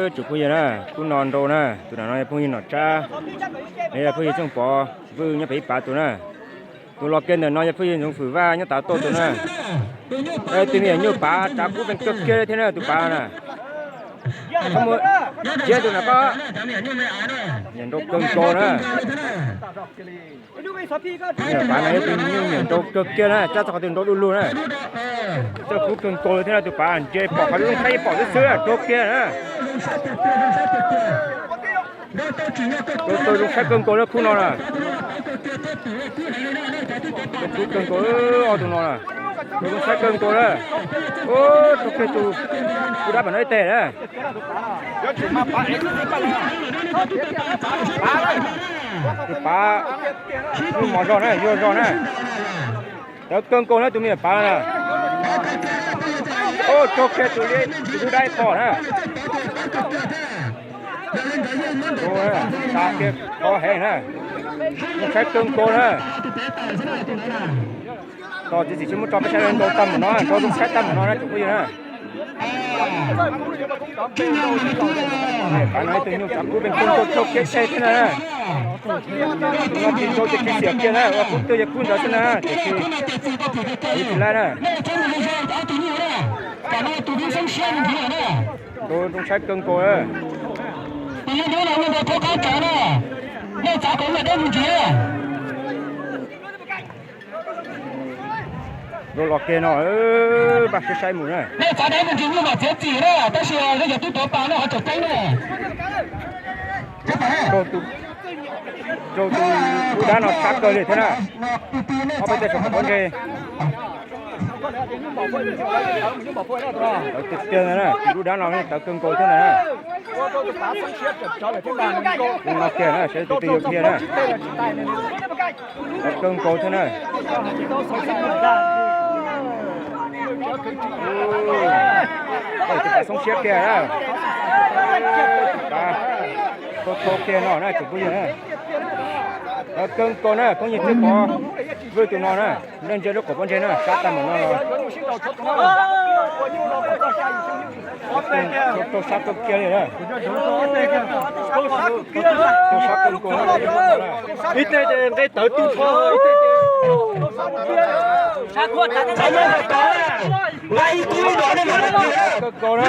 Tsoom phooj ywg na, kuv no nrau na, tus no yog phooj ywg Nom Tsab, nws yog phooj ywg Txooj Pov Vwj nyob pem ib pas tus na. Tus los kiag ntawm no yog phooj ywg Ntxoov Fwm Vaj nyob tav tuaj tus na. Tus me nyuam nyuj pav tsav kub pees kawg kiag li thiab na tus pav na. Tsiab tus no koj, nyiam nrau kawg nkaus na. Tus pav no yog tus nyuj nyiam nrau kawg kiag na, tsab txog qhov twg nrau du lug na. Tsav kub kawg nkaus li thiab na tus pav, ntsia pom qhov zoo saib pom xwb xwb, rau kiag na. Rau zoo saib kawg nkaus na khub no na. Rau kub kawg nkaus ob tug no na. Rau zoo saib kawg nkaus na. Rau kiag tus, tus dab pam no ib teg na. Tus pav, nyuj mos zog na, yuag zog na. Tawv kawg nkaus na tus me nyuam pav na. Rau kiag tus, tus dub dab ib qho na. Rau, tas kiag qhov heev na. Zoo saib kawg nkaus na. Tos txiv txim sib muab tso peb saib nrau tag npaum no, nrau zoo saib tag npaum no na tsoom phooj ywg na. Pav no ib tug nyuj tsav kub pees kawg nkaus, rau kiag tseg thiab na. Tus no tsis nrau ces tsis xiam kiag na, ua kub twg yog kub ntawd xwb na, tiam sis kuv tsis laib na. Nrau zoo saib kawg nkaus na. Nrau los kiag no, pab saib saib mus na. Rau tus, rau tus dub dab no sab kawg li thiab na. Ob peb teg saum pob ntseg. Tawv tiag tiag na, tus dub dab no tawv kawg nkaus thiab na. Tus no kiag na, saib tus twg yuav kiag na. Tawv kawg nkaus thiab na. Tus pav xoob siab kiag na. Tus pav, tau tau kiag no na tsoom phooj ywg na. Tawv kawg nkaus na, phooj ywg twb pom Vwj tus no na, nej ntsia lub qaum pob ntseg na, sab tag npaum no los. Rau sab kawg kiag li na. Rau sab kawg nkaus na. Ib teg ces nqe tawv tu tho. Kawg nkaus na. Tawv kawg nkaus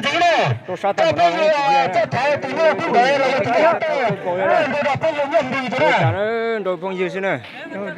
li na. Rau sab tag npaum no na. Rau sab tag npaum no na. Rau phooj ywg xwb na.